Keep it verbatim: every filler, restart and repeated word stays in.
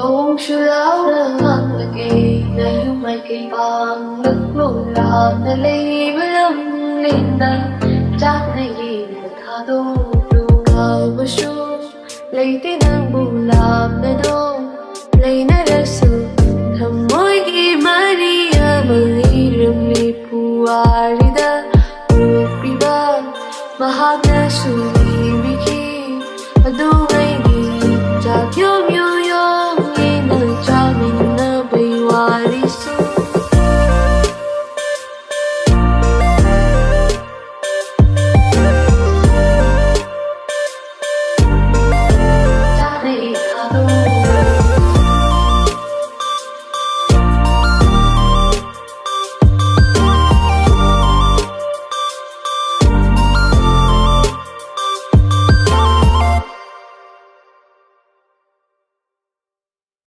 ꯅꯣꯡꯁꯨ ꯂꯥꯎꯅ ꯍꯪꯂꯒꯦ, ꯅꯌꯨꯝ ꯃꯥꯏꯀꯩ ꯄꯥꯡꯂꯛꯂꯣ, ꯂꯥꯞꯅ ꯂꯩꯕ ꯂꯝꯂꯦꯟꯗ ꯆꯥꯛꯅ ꯌꯦꯟꯕ ꯊꯥꯗꯣꯛꯂꯨ꯫ ꯀꯥꯎꯕꯁꯨ ꯂꯩꯇꯦ ꯅꯪꯕꯨ ꯂꯥꯞꯅꯗꯣ ꯂꯩꯅꯔꯁꯤ꯫